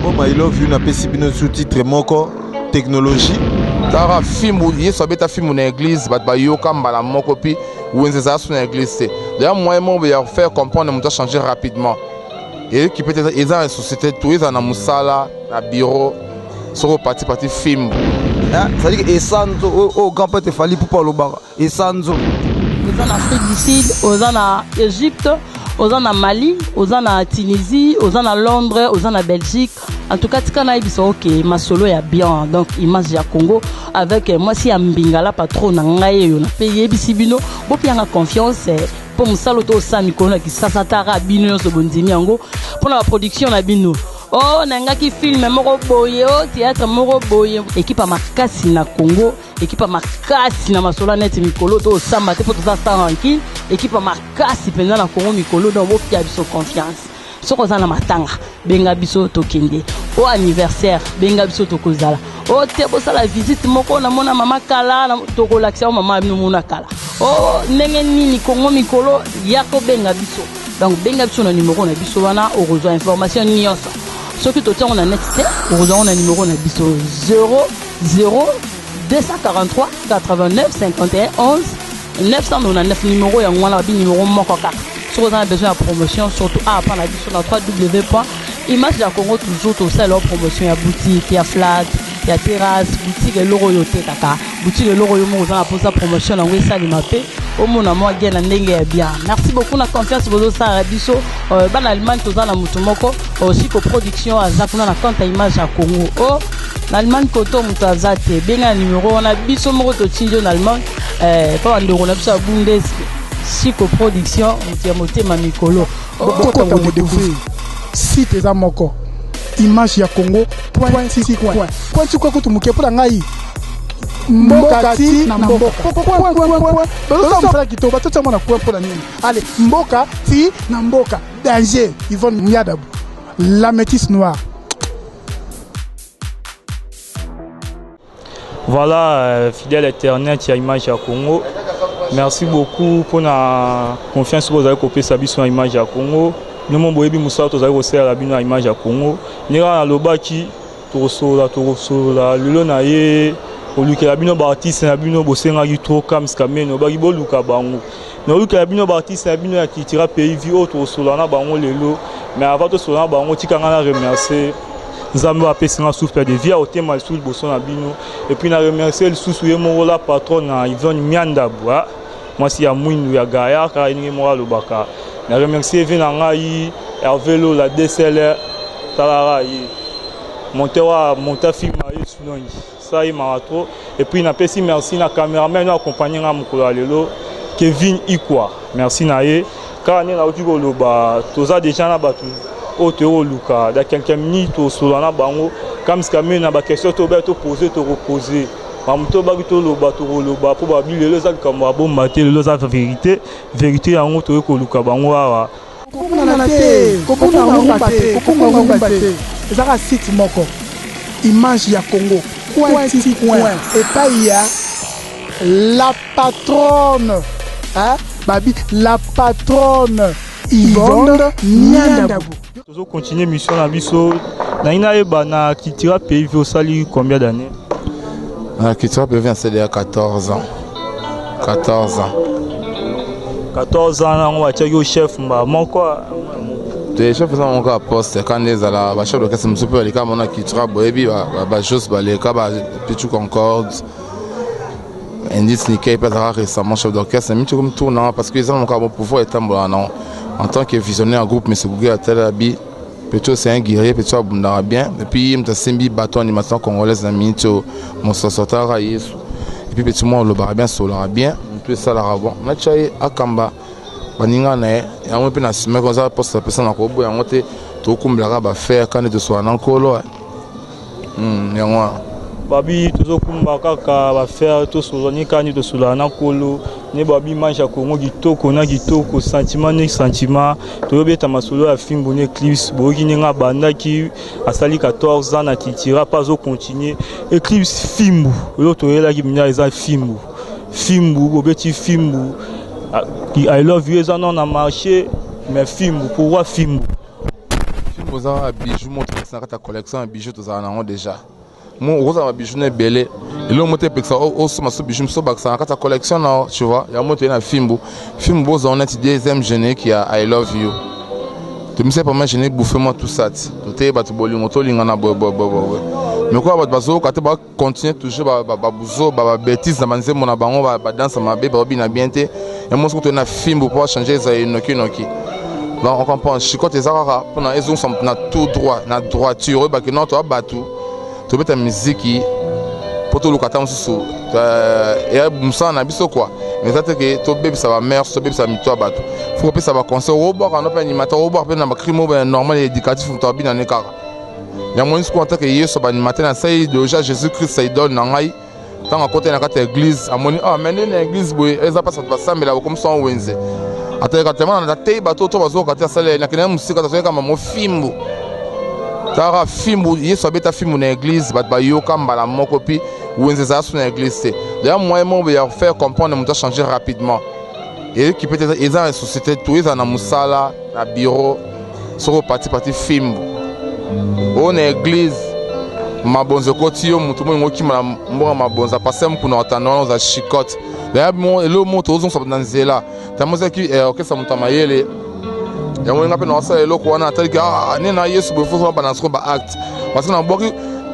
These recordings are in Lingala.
Album I love you napesi bino sous titre moko technologie. Tara fimbu Yesu abeta fimbu na église bato bayoka mbala moko puis wenze ezala su na église te. D'ailleurs moyen moko ya faire comprendre moto a changer rapidement. Eyeki peut être eza na société tout eza na musala na bureau soko parti parti fimbu. Hein? C'est-à-dire que esanzo oyo oh, grand prêtre Fally Ipupa alobaka esanzo. Oza na Afrique du Sud, oza na Egypte, oza na Mali, oza na Tunisie, oza na Londres, oza na Belgique. En tout cas, tika nayebisa ok masolo ya bien donc image ya Congo avec eh, mwasi ya mbingala patron na ngai eyo na pe yebisi bino bopianga confiance eh, mpo mosala to osala mikolo na kisasa tara bino nyonso bondimi yango mpo na baproduction na bino o oh, nangaki filme moko boye o oh, théâtre moko boye ekipa makasi na Congo ekipa makasi na masolo neti mikolo to osamba te mpo toza sans rancune ekipa makasi mpenza na Congo mikolo donc bopia biso confiance soki oza na matanga benga biso tokende o anniversaire benga biso tokozala o te bosala visite moko namona mama kala tokolakisa yo mama bino mona kala o ndenge nini kongo mikolo ya kobenga biso donc benga biso na numero na biso wana okozwa information nyonso soki totia yango na net te okozwa yango na numero na biso 0 0 243 89 51 11 999 numero yango wana babi numero moko kaka soki oza na besoin ya promotion surtout awa mpa na biso na 3w point image ya congo toujours tosala yo promotion ya boutique ya flat ya terrasse boutique eloko oyo otekaka boutique eloko oyo moko oza na mposa promotion yango esalema mpe omona mwa gen na ndenge ya bien merci beaucoup na confiance bozosala biso euh, bana allemagne toza na moto moko euh, siko production aza kuna na compte ya image ya congo o oh, na allemagne koto moto aza te benga na numero wana biso moko totindi yo na allemagne mpo eh, bandeko na biso ya bundes siko production moto ya motema mikolo bokota kodécouvrir site eza moko image ya congo point ti coin point ti coin kutu moke mpo na ngai mboka ti na mboka bazosala mosala kitoko batotia mwana coin mpo na nini ale mboka ti na mboka danger Yvonne Miadabu la métisse noire. Voilà, euh, fidèle internet ya image ya Congo. Merci beaucoup pour la confiance que vous avez kopesa biso na image ya Congo. Nous mo boyebi musala tozali kosalela bino na image ya Congo. Ndenge nalobaki tokosolola tokosolola lelo na ye kolukela bino baartiste na bino bosengaki trop kams kameno baki boluka bango nolukela bino baartiste na bino ya cultura pays vie oyo tokosolola na bango lelo mais avant tosolola na bango tika ngai na remercier nzambe oyo apesi nga souffle de vie akotema lisusu liboso na bino epuis na remercier lisusu ye moko la patronne na Yvonne Miandabu mwasi ya mwindu ya gaya kaka ye ndenge moko alobaka na remercier vie na ngai Hervé Lola DSLR talaka ye monteur wa monta film ya Yesu Nongi ça ye mawa trop et puis napesi merci na cameraman oyo accompagne nga mokolo ya lelo Kevin Ikwa merci na ye kaka nde nauti koloba toza deja na bato oyo toyei koluka da quelques minutes tosolola na bango kamsika na baquestion toyobaki topose tokopose makambo tobaki toloba tokoloba mpo babi lelo eza likambo ya bomba te lelo eza verité verité yango toyei koluka bango awa Kobungana te, kobunga rumba te, kobunga rumba te. Ezaka site moko. Image ya Congo. Coin ti coin. Epai ya la patronne. Hein? Babi, la patronne Yvonne Niandabu. Tozo continuer mission na biso. Na ina yeba na Cultura Pays Vie osali combien d'années? Na Cultura Pays Vie nasali ya 14 ans. 14 ans. 14 ans yango batiaki yo chef mba moko te chef eza moko ya poste ka nde ezala bachef d'orchestre mosusu mpe baleka mona cultura boyebi bajos baleka bapichu concorde Indice Nikkei mpe azalaka récemment chef d'orchestre miti komi tour nanga parce que eza moko ya pouvoir etambolaka nango en tant que visionnaire ya groupe monsieur Google atala bi Petro c'est un guerrier Petro abundaka bien et puis ye moto asimbi bato animation congolaise na minute oyo mososo atalaka yesu et puis Petro mwa olobaka bien asololaka bien motu esalaka bon natya ye akamba baninga na ye yango mpe na nsima aza poste apesa na koboya yango te tokumbelaka bafere kande tosola na nkolo yango wana babi tozokumba kaka bafere tosolola ni kani tosololaka na nkolo ne babi image ya congo kitoko na kitoko sentiment ni sentiment toyobeta masolo ya fimbu na eclipse boyoki ndenge abandaki asali 14 ans na cultura mpe azocontinue eclipse fimbu oyo toyelaki mina eza fimbu fimbu bobeti fimbu I love you eza non na marché mais fimbu pourquoi fimbu? Fimbu eza kaka bijou moko topesa na kati ya collection ya bijou tozala nango déjà. Mo okozala ba bijou na ebele, eloko moko te epekisa osomba so bijou mosusu obakisa na kati ya collection na yo, tu vois. Yango toye na fimbu. Fimbu bozala neti deuxième générique ya I Love You. Tomisaki premier générique bouffe moi tout ça ti. Toteye bato bolingo tolingana boye boye boye boye. Mais kwa bato bazoyoka te, ba continuer toujours ba ba buzoba ba bêtises na banzembo na bango, ba danse mabe, ba bina bien te. Yango soki toye na fimbu po changer ezala noki noki. Donc on comprend chicote eza kaka mpona ezongisa moto na tout droit, na droiture. Oyebaki non, toya bato tobeta miziki mpo toluka ata mosusu eya mosala na biso quoi, mais eza te ke tobebisa bamœurs, tobebisa mito ya bato. Faut kopesa baconseil, obwaka no mpe animateur, obwaka mpe na bacri moko ya normal, éducatif, moto abina ne kaka yango. Nisi kuna take Yesu baanimateur nasali déjà Jésus Christ idole na ngai. Ntango akotaki na kati ya église, amoni ah, mais nde na église boye eza mpasi, bato basambela bokomisa wenze, ateleka tema natei bato to bazokoka te. Asali nakende mosika, tazoyeka mamo fimbu, taka fimbu. Yesu abeta fimbu na église, bato bayoka mbala moko, mpi wenze ezala so na église te. D'ailleurs moyen moko ya faire comprendre moto achanger rapidement eyeki mpe te. Eza na société to ezala na mosala na bureau, soki opati pati fimbu oyo na église, mabonzo ekoti yo, motu molingo okima na mboka mabonzo, apase mokuna otanda wana oza chicote. D'ailleurs eloko moko tozongisa na nzela tamo ezalaki orchestre moto ya mayele. Yango nga mpe naosala eloko wana, nataliki nde na Yesu boye, faut bana siko ba acte, parce que nabwaki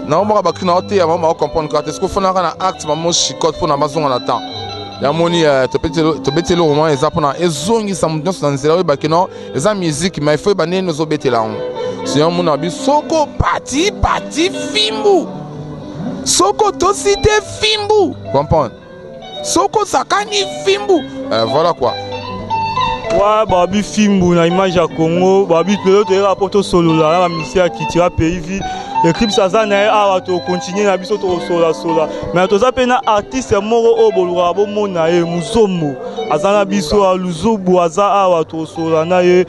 naobwaka bacri na oteya bango, baocomprendre kaka te. Siko fanaka na acte mamo chicote mpo na bazonga na temps. Yamoni tobeti eloko wana eza mpona ezongisa moto nyonso na nzela. Oyebaki no eza musique, mais faut yeba ndenge ozobetela yango. So yamona bi soko pati pati fimbu, soko tosi te fimbu, comprendre, soko osakani fimbu, voilà quoi. Wa babi fimbu na image ya Congo. Babi lelo toyeka mpo tosolola na bamusicien ya Cultura Pays Vie. Eclipse aza na ye awa, tokontinue na biso, tokosolasola, mais toza mpe na artiste moko oyo bolukaka bomona ye, Muzombo aza na biso. Luzubu aza awa, tokosolola na ye.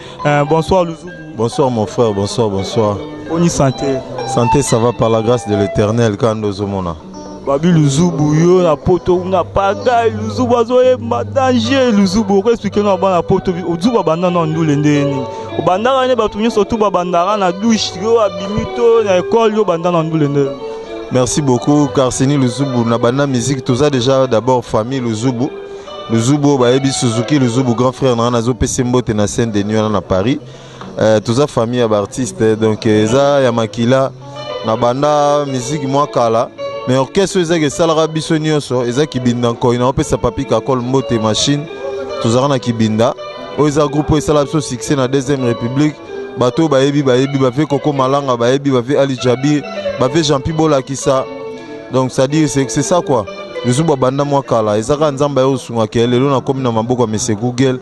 Bonsoir Luzubu. Bonsoir mon frère, bonsoir, bonsoir. Boni santé? Santé, ça va par la grâce de l'Éternel, quand ozomona. Babi Luzubu, yo na poto na pagai, Luzubu azoyemba danger. Luzubu, okoexpliquer na bana poto, ozuba banda na ndule ndenge nini obandaka? Ne bato nyonso tu babandaka na douche, yo abimi to na ekole, yo banda na ndule ndenge? Merci beaucoup, Carsini Luzubu. Na banda musique, tout ça déjà d'abord famille Luzubu. Luzubu bayebi Suzuki Luzubu, grand frère na nazopesa mbote na Saint-Denis wana na Paris. Toza famille ya baartiste, donc eza ya makila. Na banda musique mwa kala, mais orchestre oyo ezaki esalaka biso nyonso eza Kibinda Nkoi. Na opesa Papi Kakol mbote, machine. Tozalaka na Kibinda, oyo eza groupe oyo esala biso succès na deuxième république. Bato oyo bayebi, bayebi bave Koko Malanga, bayebi bave Ali Jabir, bave Jean-Pi Bolakisa. Donc c'est-à-dire c'est ça quoi. Luzubu abanda mwa kala, eza kaka Nzambe aye osungaka. Lelo nakomi na maboko ya Monsieur Google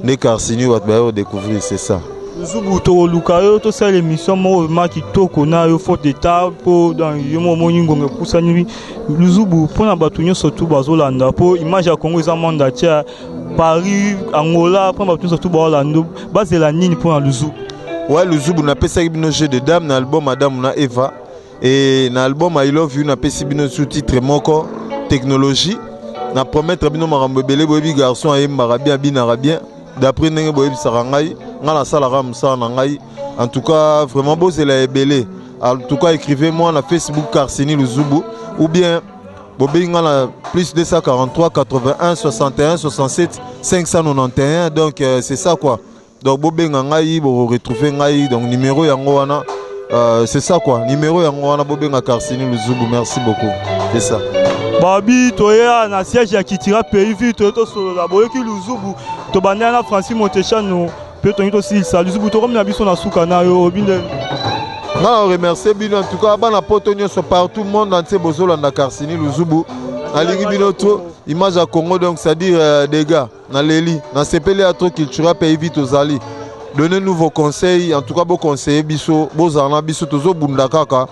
nde Carsini bato baye kodécouvrir, c'est ça. Luzubu, tokoluka yo tosala émission moko vraiment kitoko na yo, faute d'état mpo donc yo mo omoni ngonga epusani. Luzubu, mpona bato nyonso tu bazolanda, mpo image ya Congo eza monde entier, Paris, Angola, mpona bato nyonso tu baolanda, bazela nini mpona Luzubu? Ouais, Luzubu napesaki bino Jeu de dame na album Adamu na Eva, e na album I Love You napesi bino sous-titre moko Technologie. Na promettre bino makambo ebele. Boyebi garçon ayembaka bien, abinaka bien, d'après ndenge boyebisaka ngai. Ngai nasalaka mosala na ngai. En tout cas vraiment bozela ebele. En tout cas écrivez moi na Facebook Carsini Luzubu, ou bien bobengi nga na plus 243 81 61 67 591. Donc c'est ça quoi. Donc bobenga ngai, boretrouve ngai. Donc numéro yango wana, c'est ça quoi, numéro yango wana, bobenga Carsini Luzubu. Merci beaucoup, c'est ça. Babi toya na siège ya Cultura Pays Vie, toye tosolola. Boyoki Luzubu, tobandela na Francis Montechano mpe tongi tosilisa. Luzubu, tokomi na biso na suka na yo, obi nde? Nga na remercie bino en tout cas, bana poto nyonso, partout monde entier bozolanda Carsini Luzubu. Nalingi bino trop. Image ya Congo, donc c'est à dire des gars, naleli, nasepeli ya trop. Cultura Pays Vie tozali, donnez-nous vos conseils. En tout cas boconseille biso, bozala na biso, tozobunda kaka,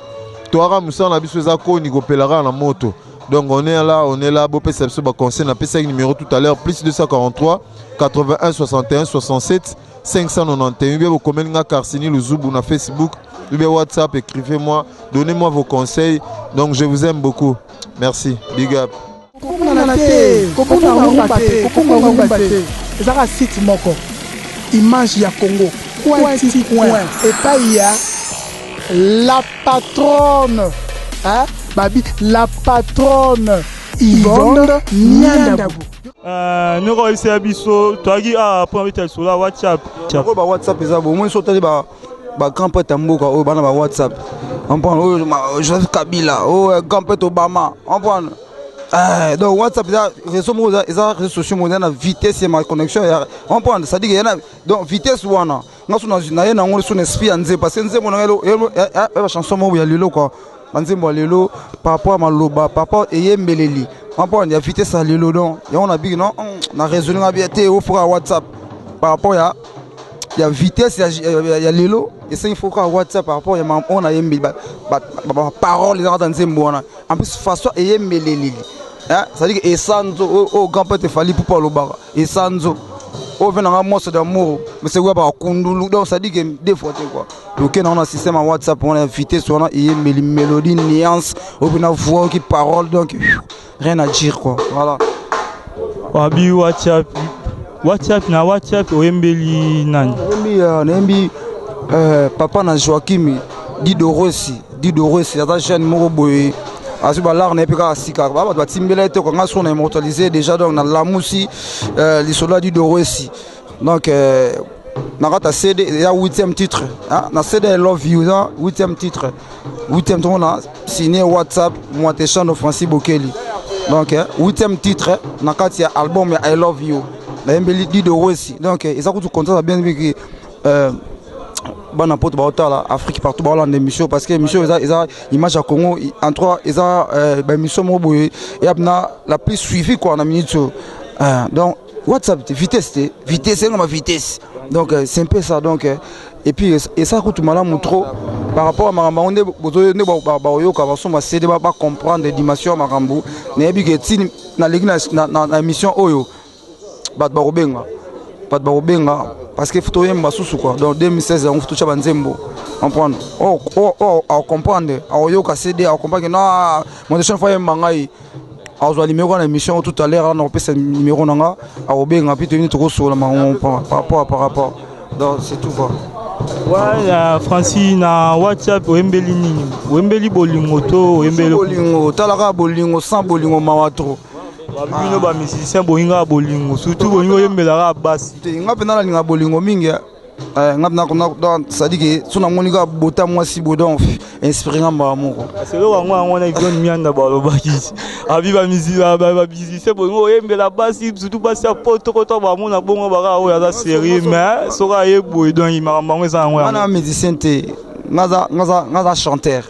toyaka mosala na biso eza koni kopela kaka na moto. Donc on est là, on est là. Bopesa biso baconseil. Napesaki numéro tout à l'heure, plus 243 81 61 67 591, bien bokomeli nga Carsini Luzubu na Facebook ou bien WhatsApp, écrivez-moi, donnez-moi vos conseils. Donc je vous aime beaucoup, merci, big up. Komonana te, kobunga ngumba te, kokunga ngumba te, ezaka site moko, image ya Congo, coin ti coin, epai ya La patronne, hein? Babi, la patronne Yvonne Niandabu. Noko oyebisa biso toyaki awa mpona beta lisolo ya WhatsApp. Oyo ba WhatsApp eza bo omoni so otali ba ba grand prêtre ya mboka oyo bana ba WhatsApp, comprendre, oyo Joseph Kabila, oyo grand prêtre Obama, comprendre. Donc WhatsApp eza réseau moko, eza réseau sociaux moko eza na vitesse ya ma connexion ya, comprendre, c'est à dire ya na donc vitesse wana. Nga so naye nango so na esprit ya nzembo, parce que nzembo na ya bachanson moko ya lelo quoi, banzembo ya lelo par rapport ya maloba, par rapport eyembeleli, comprendre, ya vitesse ya lelo. Donc yango na biki non na raisonne nga bien te, ofoka WhatsApp par rapport ya vitesse ya lelo. Esengi faut kaka WhatsApp par rapport ya oyo nayembeli, baparole eza kaka nzembo wana. En plus, façon eyembeleleli, c'est-à-dire que esanzo oyo grand prêtre Fally Ipupa alobaka, esanzo oyo ve nanga moso d'amour mesekuya bakundulu. Donc c'est-à-dire que deux fois te quoi, toke nango na système ya WhatsApp wana ya vitesse wana, eyembeli, mélodie, nuance oyo mpe na voix oki parole, donc rien à dire quoi, voilà. Wabi WhatsApp, WhatsApp na WhatsApp oyembeli nani? Nayembi papa na Joakim Didorosi. Didorosi aza jeune moko boye, azwi balare na ye mpe kaka sika, bato batimbela ye te kanga so na immortalisé déjà. Donc nalamusi lisolo ya Didorosi. Donc na kati ya CD eza huitième titre na CD I Love You, eza huitième titre, huitième tongo na signé WhatsApp Mwatechano Francis Bokeli. Donc huitième titre na kati ya album ya I Love You, nayembeli Didorosi. Donc eza kutu contrat bien biki bana poto baotala, Afrique partout baolanda émission, parce que émission eza Image ya Congo en trois, eza baémission moko boye eya na la plus suivie quoi na minute oyo. Donc WhatsApp te, vitesse te, vitesse engama vitesse. Donc c'est un peu ça. Donc et puis eza kutu malamu trop par rapport à makambo yango nde nde baoyoka basomba CD, bacomprendre dimension ya makambo. Nayebi ke tini naleki na émission oyo, bato bakobenga, bato bakobenga, parce que faut toyemba susu quoi. Donc 2016 yango faut totya banzembo, comprendre, acomprendre, akoyoka CD, acomprendre ke non, mon faut ayemba. Ngai azwa numéro na émission tout à l'heure, na kopesa numéro na nga, akobenga mpe toyini, tokosola makambo par rapport. Donc c'est tout quoi. Ouais, Francis, na WhatsApp oyembeli nini? Oyembeli bolingo to oyembeli? Bolingo, talaka bolingo, sans bolingo mawa trop. Bino bamusicien bolingaka bolingo, surtout bolingo oyembelaka basi. Te, nga mpenza nalinga bolingo mingi. Nga mpenza, c'est-à-dire que so namoni kaka bota mwasi bo, donc inspiré nga mbala moko. Parce eloko yango wana Ivone Mianda balobaki abi bamusicien bolingo oyembela basi, surtout basi ya poto koto bamona bongo baka oyo aza série, mais soki aye boye, donc makambo yango eza yango. Nga na musicien te, nga za chanteur.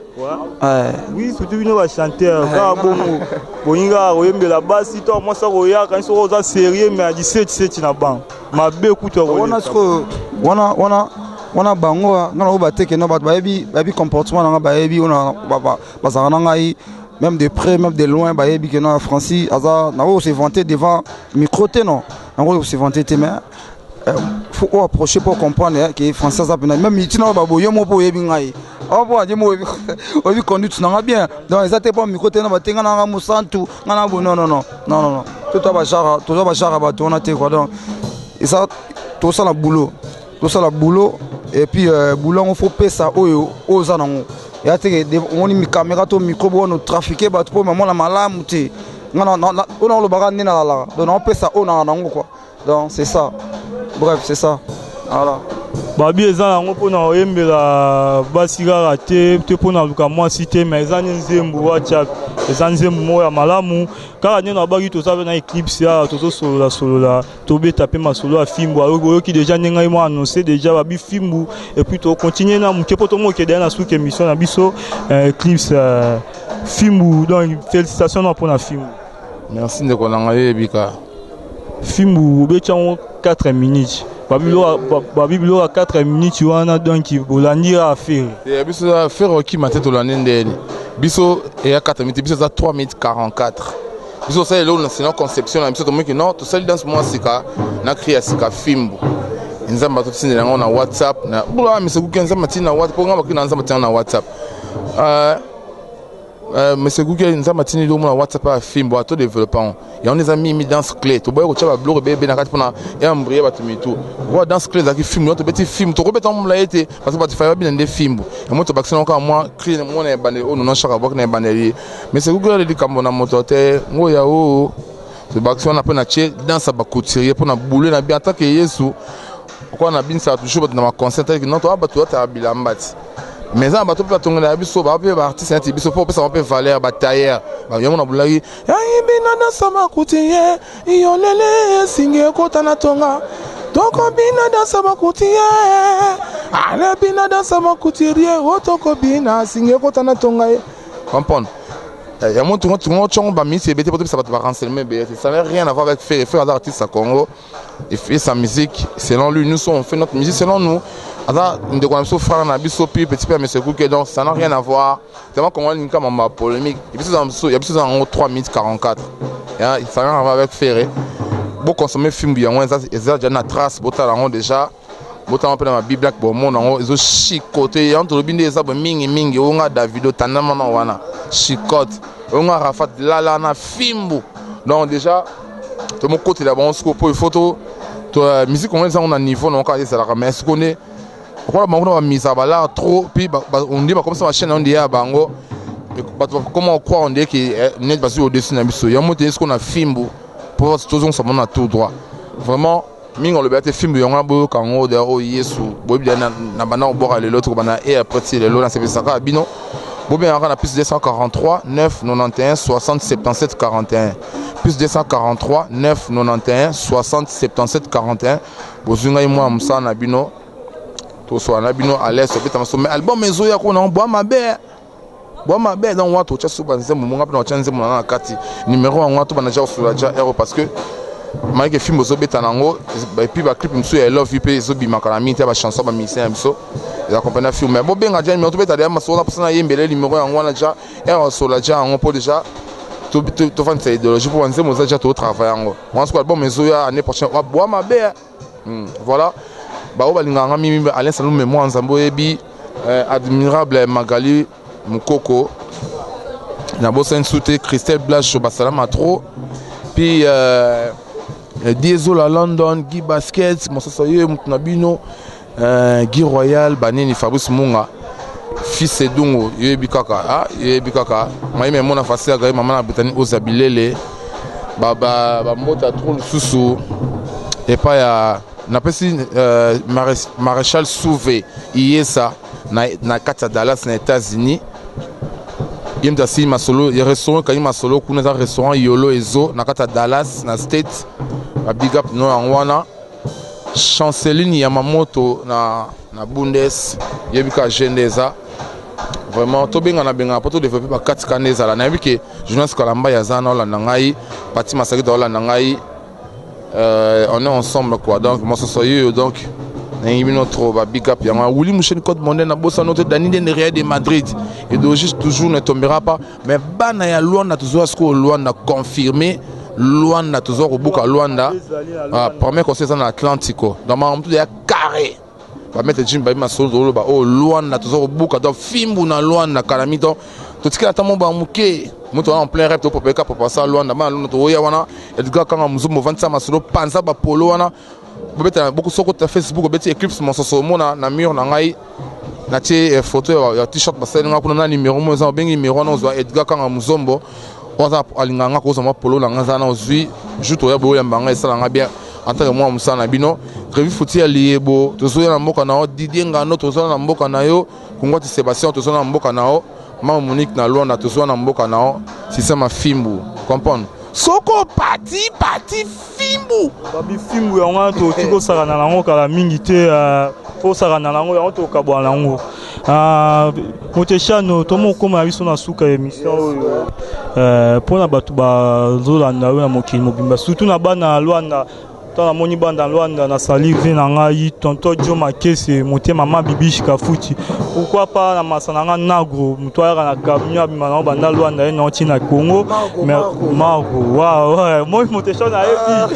Oui, surtout bino bachanteur kaka bongo bolingi kaka koyembela basi to mwasi akoyaka soki oza série, mais ya 17 7 na bango mabe kutu. Wana sikoyo wana bango nga na oyo bateke no, bato bayebi comportement na nga, bayebi oyo bazalaka na ngai, même de près, même de loin, bayebi ke no, Francis aza nango se vanter devant micro te, non, nango se vanter te, mais faut o approcher pour comprendre que Francis aza mpena même ntina oyo baboye yo moko mpo oyebi ngai apo ye mo oyebi conduite na nga bien. Donc eza te mpo micro te na batenga na nga mosantu nga na bo, non, non, non, non, non, to toza bajare bato wana te quoi. Donc eza tosala boulot, tosala boulot, et puis boulot yango faut pesa oyo oyo oza nango. Eya teke omoni caméra to micro bo trafiquer bato mpo mamona malamu te. Nga oyo naolobaka nde nalalaka, donc naopesa oyo nanga nango quoi. Donc c'est ça, bref, c'est ça, voilà. Babi eza yango mpona koyembela basi kaka te te, mpona luka mwasi te, mais eza nde nzembo WhatsApp, eza nzembo moko ya malamu kaka nde nabaki. Toza mpe na Eclipse awa, tozosolola solola, tobeta mpe masolo ya fimbu. Oyoki déjà ndenge ngai mo annonce déjà babi fimbu, et puis tocontinue na moke mpo tomokende na suki émission na biso. Eclipse, fimbu, donc félicitation na mpona fimbu. Merci ndeko na ngai, oyebika. Fimbu obeti yango 4 minutes, babi biloko ya 4 minutes wana, donc bolandi kaka Ferre. Biso Ferre okima te, tolandi ndeni. Biso eya 4 minutes, biso eza 3 minutes 44. Biso tosali eloko na sina conception na biso, tomoki non, tosali danse mwa sika na cri ya sika, fimbu. Nzambe atotindela yango na WhatsApp na bula misekuki, Nzambe atindi na WhatsApp mpo nga bakri na Nzambe atinda na WhatsApp. Monsieur Google, nzambe atindi omona WhatsApp ya fimbo ato développe yango. Yango eza mimi danse clé. Toboyi kotia babiloko ebele na kati mpona embrouiller bato mitu. Roi danse clé ezalaki fimbu. Yango tobeti fimbu, tokobeta molai te parce que bato fai babina nde fimbu. Yango tobakisi nango kaka mwa cri mona ebandeli oyo nono chaka bwaki na ebandeli. Monsieur Google ale likambo na moto te ngoya o tobakisi wana mpe na tie danse ya bacouturier mpona boule na bien en tant que Yesu okoa na binisaka toujours bato na baconcert taki non toa bato bataka bilamba ti, mais eza na bato mpe batongela biso, baa mpe baartiste neti biso mpo opesa bango mpe valeur, batailleur yango na bulaki yayibina dansa bacouturier iyolele esingi ekota na tonga tokobina dansa bacouturier alebina dansa bacouturier o tokobina singi ekota na tonga ye comprendre. Yango tongo tongo tiongo baministre ebete po topesa bato barenseignement ebele te. Ça n'a rien à voir avec Ferre. Ferre aza artiste ya Congo, il fait sa musique selon lui, nous on fait notre musique selon nous. Aza ndeko na biso, frère na biso, puis petit père monsieur Kouké, donc ça n'a rien à voir. Tellement Congo alingi kama ma polémique et biso ya biso yango 3 minutes 44, ça n'a rien à voir avec Ferre. Boconsommer film yango, eza déjà na trace, botala yango déjà, botala mpe na babible bomona yango ezochicote. Yango tolobi nde eza bo mingimingi. Oyo nga Davido tandama na wana chicote, oyo nga Rafat lala na fimbu. Donc déjà tomokotela bango sikoyo mpo il faut to musique congolaise ezango na niveau nango kaka ezalaka, mais sikoyo nde okola bango na bamisaka balare trop, puis on dit bakomisa bachaîne yango nde ya bango. Bato bakoma croire on dirait que net bazwi au-dessus na biso. Yango te sikoyo na fimbu mpo tozongisa bango na tout droit. Vraiment mingi olobi ate fimbu yango na boyoka yango d'ailleurs oyo Yesu boyebi na banda kobwaka lelo, tokobanda e après ti lelo nasepesaka bino. Bobengaka na plus 243 9 91 60 77 41, plus 243 9 91 60 77 41. Bozwi ngai mwana mosala na bino, tosola na bino à l'aise, tobeta maso. Mais album ezoya kuna, bwa mabe, bwa mabe. Donc wana totya so banzembo monga mpe na otya nzembo na na kati numéro yango wana tobanda ja kosola ja ero parce que mayeke film ozobeta nango et puis baclip mosusu ya Love mpe ezobimaka na mingi te, bachanson bamusicien ya biso ezaccompagne film. Mais bobenga ja numéro, tobeta deya masolo na mposa nayembele numéro yango wana ja ero osola ja yango mpo déjà tofandisa idéologie mpo banzembo eza ja totravaille yango wana. Siko album ezoya année prochaine, bwa mabe. Voilà, bao balingaka nga mimi Alain Salume mwa Nzambe oyebi admirable Magali Mokoko, nabosani su te Christelle Blasho basalama trop, puis Diesola London, Guy Basket mosasa ye motu na bino, Guy Royal banini, Fabrice Munga fils Edungo yoyebi kaka, ah, yoyebi kaka mayeme mona facile agai mama na Britannie oza bilele bambota trop lisusu epai ya napesi Maréchal Souve Iyesa na kati ya Dallas na États-Unis. Ye moto asili masolo ya restaurant ekangi masolo kuna, eza restaurant Yolo Ezo na kati ya Dallas na State. Babig up no yango wana. Chanceline ya Mamoto na Bundes yebi kaka je nde eza vraiment tobengana bengana mpo todéveloppe bakati ka nde ezala. Nayebi ke Jonas Kalamba aza na olanda ngai, Pati Masaki olanda ngai, on est ensemble quoi. Donc mososo oyo, donc nayebi bino trop, ba big up yango. Wuli Musheni Code Mondaine na bosano te, Dani Ndende Real de Madrid, idéologie toujours ne tombera pas. Mais bana ya Lwanda tozwa sikoyo Lwanda confirmé, Lwanda tozwa kobuka Lwanda. Ah, premier conseil eza na Atlantico, donc makambo ya carré bamaître Jim babi masolo toloba oyo Lwanda toza kobuka. Donc fimbu na Lwanda kalami, donc totikala ata mo bamoke moto wana en plein rêve topopeka popasa Lwanda bana Lwanda toya wana. Edgar Kanga Mozumbu ovandisa masolo panza bapolo wana bobeta soko ta Facebook obeti Eclipse Mososo, omona na mur na ngai natie photo ya t-shirt basali nga kuna na numéro mo eza. Obengi numéro wana, ozwa Edgar Kanga Muzombo oyo aza alingaka nga kozwa mwa polo na nga eza na ozwi jour toya boyamba nga esala nga bien en tant que mwana mosala na bino. Revi Futi ya Liyebo, tozoya na mboka na yo. Didier Ngano, tozoya na mboka na yo. Kongwati Sébastien, tozoya na mboka na yo. Mama Monique na Lwanda, tozoya na mboka na yo. Système fimbu comprendre soko pati pati fimbu. Babi fimbu yango wana tokoki kosakana nango kala mingi te, fo osakana nango yango tokabwana nango. Moteshano tomokóma na biso na suka ya émission oyo mpona bato bazolanda oyo na mokili mobimba, surtout na bana ya Lwanda. Ntango namoni banda Lwanda nasali ve na ngai tonton Jo Makese motema ma Bibish Kafuti, pourquoi pas na masa na ngai Nagro, moto ayaka na camion abima nango banda Lwanda ye nango ntina Congo Margo. Moi Moteshano ayebi.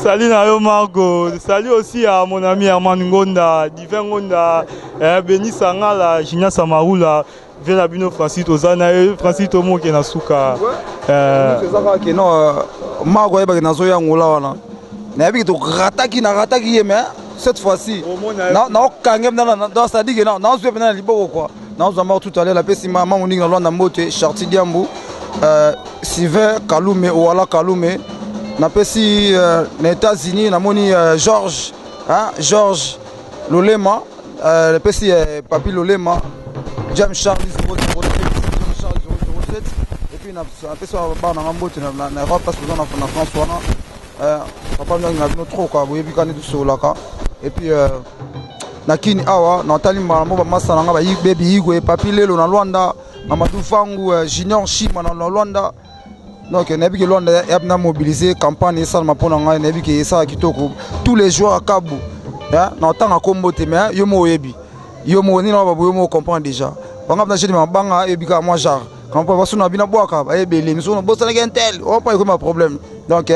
Salut na yo Margot, salut aussi à mon ami Herman Ngonda, Divin Ngonda, eh, Beni Sangala, Junior Samaroula, vie na bino Francis toza na ye, Francis tomoke na suka. Euh, eza kaka ke non euh, Margot ayebaki nazoya Angola wana nayebi ke torataki narataki ye mais cette fois-ci naokange c'est-à-dire ke naozwa mpenza na liboko quoi naozwa mort tout à l'heure napesi mama moningi na Lwanda mbote Charti Diambu euh, Sylvain Kalume Owala Kalume napesi euh, na États-Unis namoni euh, Georges hein, Georges Lolema euh, napesi euh, Papi Lolema James Charles 007 James Charles 007 et puis napesi bana nanga mbote na Europe parce que toza na France wana euh, papa mingi na bino trop quoi boyebi kani tosololaka et puis euh, na kini awa natali mbala mo bamasa na nga babebi igwe papi lelo na Lwanda Mamadou Fangu euh, Junior Shima na Lwanda donc nayebi ke Lwanda ya na mobiliser campagne esalama mpo na ngai nayebi ke esala kitoko tous les jours akabu na otanga kombo te mais yo mo oyebi yo mo nini wana yo mo comprendre déjà banga mpena jeni mabanga oyebi kaka mwa genre kampo basuna bino bwaka bayebele miso bosanaki intel opa ekoma problème donc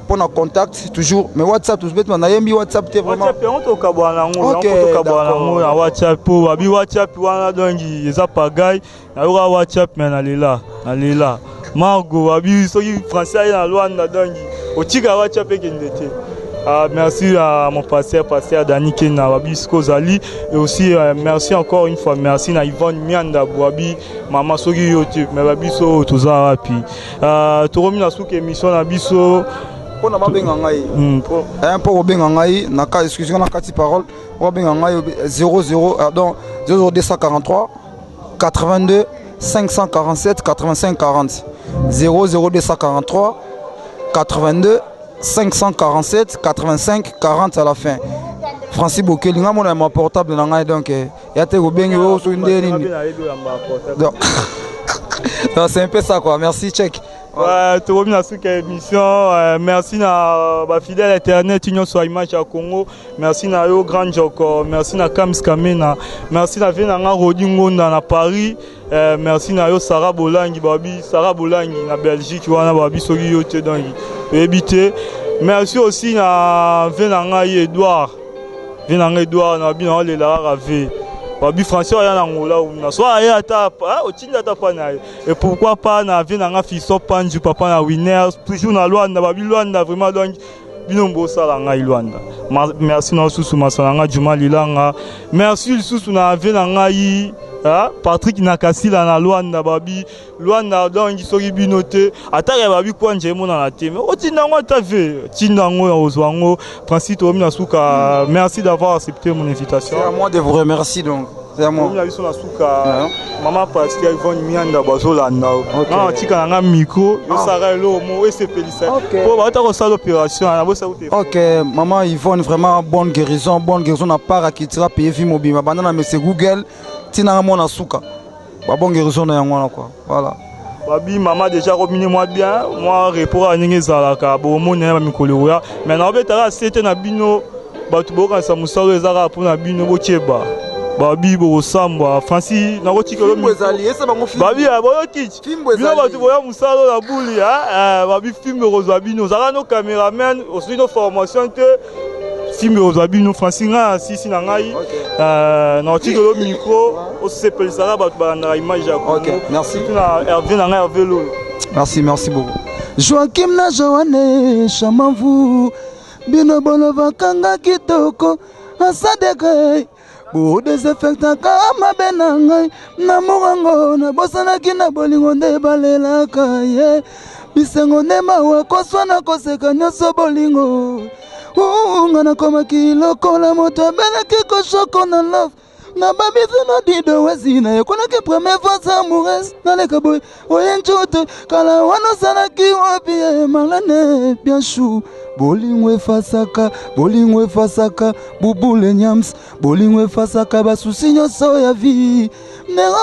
mpo na contact toujours mais WhatsApp tozobetema nayembi WhatsApp te vraiment. WhatsApp yango tokabwana yango yango tokabwana yango na WhatsApp mpo babi WhatsApp wana donc eza pagaille nayoka WhatsApp mais nalela nalela Margot babi soki français aye na Lwanda donc otika WhatsApp ekende te. Ah, merci à mon pasteur, pasteur Dani Kena, Babi Skozali. Et aussi, euh, merci encore une fois, merci à Yvonne Mianda Bwabi, Maman Soki Yote, mais Babi So, Toza Rapi. Euh, Tokomi na suka émission na biso. Mpona babenga ngai mpo kobenga ngai na excuse nga na kati parole mpo babenga ngai 00 donc 00243 82 547 85 40 00243 82 547 85 40 à la fin. Francis Bokeli nga mona ma portable na ngai donc ya te kobengi oyo soki nde nini donc c'est un peu ça quoi. Merci check. Ouais, tokomi na suka émission euh, merci na bafidèle internet nyonso ya image ya Congo merci na yo Grand Joko merci na Kams Kamena merci na vie na nga Rodi Ngonda na Paris euh, merci na yo Sarah Bolangi babi Sarah Bolangi na Belgique wana babi soki yo te donc toyebi te merci aussi na vie na ngai Edouard vie na ngai Edouard na babi na olela kaka vie babi français oya na Angola na so aye ata otindi ata pa na ye. Et pourquoi pas na vie na nga Fiston Panju papa na Winner toujours na Luanda babi Luanda vraiment donc bino bosala ngai Luanda. Merci na susu masala nga Juma Lilanga. Merci lisusu na vie na ngai Patrick Nakasila na Luanda babi Luanda donc soki bino te ataka babi kwanja emonana te mais otinda yango ata ve tinda yango ya kozwa yango Francis tokomi na suka merci d'avoir accepté mon invitation. C'est à moi de vous remercier donc. C'est à moi. Na biso na suka mama pasteur Yvonne Mianda bazolanda nga tika na nga micro yosaka eloko mo esepelisa po bauta kosala opération na bosa te. Ok maman Yvonne vraiment bonne guérison, bonne guérison na part akitira paye vie mobima banda na monsieur Google tina nga mona suka ba bonne guérison na yango wana quoi voilà. Babi mama déjà komini mwa bien mwa repos kaka ndenge ezalaka bomoni na bamikolo ekoya mais naobetaka sete na bino bato bokanisa mosala oyo eza kaka mpona bino bokeba babi bokosambwa Francis nakotikelo babi boyoki bino bato boya mosala oyo na buli babi filme ekozwa bino ozalaka no cameraman osui no formation te filme ekozwa bino Francis ngai asisi na ngai nakotikelo micro osepelisaka bato balandaka image ya Congo merci na Hervé na ngai Hervé Lolo. Merci, merci beaucoup. Joaquim na Joanne Chamavu bino bolobakanga kitoko asadeke bodesinfectaka mabe na ngai na morango nabosanaki na bolingo nde balelaka ye bisengo nde mawa koswana koseka nyonso bolingo nga nakomaki lokola moto abelaki koshoko na love na babiso na dido wezi na yekolaki première fois amoureuse naleka boye oye ncoto kala wana osalaki wapi ye Marlene Bianchou bolingo efasaka bolingo efasaka bubule nyams bolingo efasaka basusi nyonso ya vie nero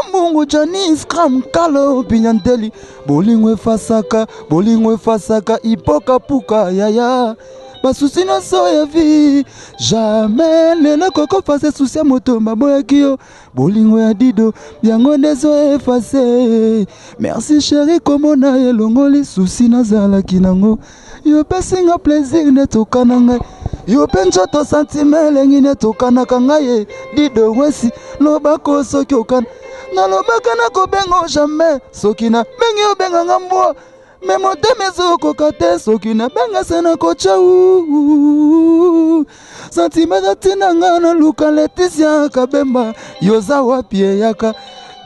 mbungu Janis Cram Kalo Pinyanteli bolingo efasaka bolingo efasaka ipokapuka yaya. Basusi nyonso ya vie jamais lelo kokofase susi ya moto baboyaki yo. Bolingo ya Dido yango nde ezo efase. Merci chéri, komona elongoli susi nazalaki nango. Yo pesi nga plaisir nde tokana ngai, yo mpe nzoto sentiment elengi nde tokanaka ngai ye. Dido Wesi, lobako soki okana, nalobaka nakobenga jamais. Soki nabengi obenganga mbwa, me motema ezokoka te. Soki nabenga se nakotya u sentiment ezotinda nga naluka Leticia Kabemba. Yoza wapi? Eyaka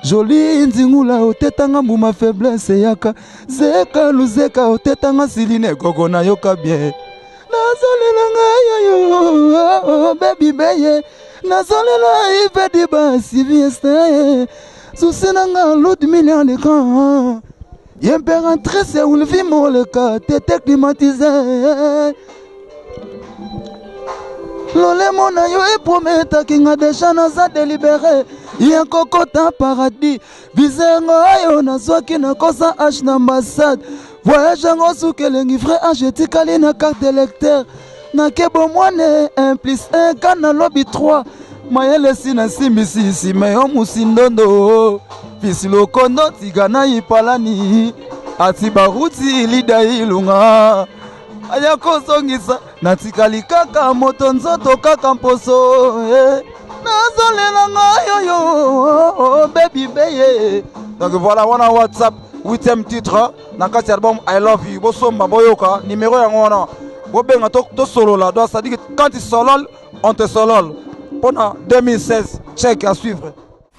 Joli Nzingula, otetanga mbuma faiblesse, eyaka Zeka Luzeka, otetanga siline koko, nayoka bien. Nazolela ngai oyo bebi beye, nazolela Ivedi Basivieste, susi na nga Ludmila Lekan, impératrice Ulvi Moleka, tete climatisé. Lolemo na yo eprometaki nga deja naza délibéré ya kokota paradis. Bizengo oyo nazwaki nakosa h na ambassade, voyage yango suki elengi, vrai age etikali na carte d'électeur. Nake bomwane 1 plus 1 ka nalobi 3, mayele si nasimbisi nsima yo musindondo fisi lokondo tiga na ipalani ati baruti lida ilunga aya kozongisa, natikali kaka moto nzoto kaka mposo eh. Nazolela ngai oyo bebi beye. Donc voilà, wana WhatsApp, huitième titre na kati ya album I Love You. Bosomba, boyoka numéro yango wana, bobenga tosolola. Donc c'est à dire que quand tu solol, on te solol. Mpona 2016, check à suivre.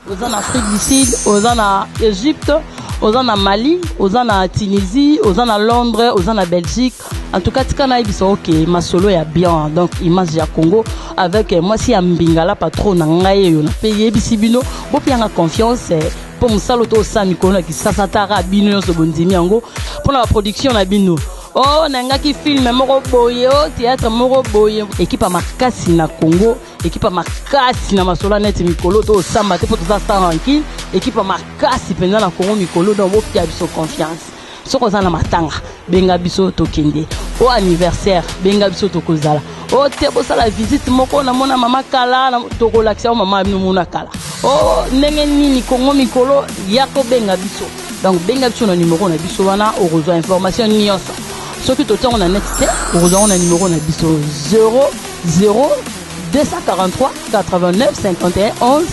Oza na Afrique du Sud, oza na Égypte, oza na Mali, oza na Tunisie, oza na Londres, oza na Belgique, en tout cas tika nayebisa oke masolo ya bien. Donc Image ya Congo avec mwasi ya Mbingala, patron na ngai oyo nape yebisi bino, bopianga confiance mpo mosala to osala mikolo na Kisasa tara bino nyonso bondimi yango mpona baproduction na bino. O nangaki film moko boye, o théâtre moko boye, équipe ya makasi na Congo, équipe ya makasi na masolo ya neti mikolo to osamba te mpo toza sans rancune. Équipe ya makasi mpenza na Congo mikolo, donc bopia biso confiance. Soki oza na matanga, benga biso tokende, o anniversaire, benga biso tokozala, o te bosala visite moko, namona mama kala, tokolakisa o mama bino mona kala o ndenge nini. Kongo mikolo ya kobenga biso, donc benga biso na numero na biso wana, okozwa information nyonso. Soki totiango na net te, okozwa ngo na numero na biso 0 0 243 89 51 11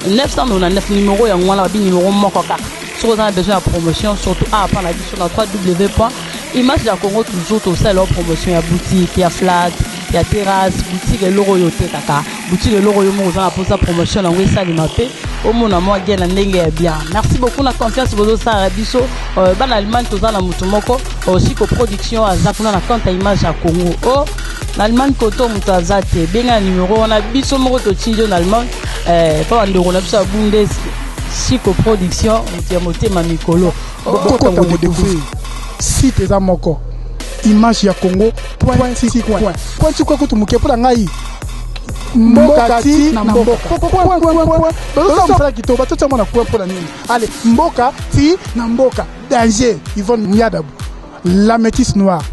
999. Numéro yango wana, babi numéro moko kaka. Soki oza na besoin ya promotion, surtout awa mpa na biso na 3W point Image ya Congo, toujours tosala promotion ya boutique, ya flat, ya terrasse, boutique, eloko oyo otekaka, boutique, eloko oyo moko oza na mposa promotion yango esalema mpe omona mwa bien na ndenge ya bien. Merci beaucoup na confiance bozosala biso. Bana Allemagne, toza na motu moko Siko Production, aza kuna na compte ya Image ya Congo. O na Allemagne koto moto aza te, benga na numero wana, biso moko totindi yo na Allemagne mpo bandeko na biso ya Bundes. Siko Production, moto ya motema mikolo. Bokota kodécouvrir site eza moko, Image ya Congo point ti coin, point ti coin kutu moke mpo na ngai, mboka ti na mboka point point point. Bazosala mosala kitoko, batotia mwana coin mpo na nini? Ale mboka ti na mboka, danger. Yvonne Miadabu, la métisse noire.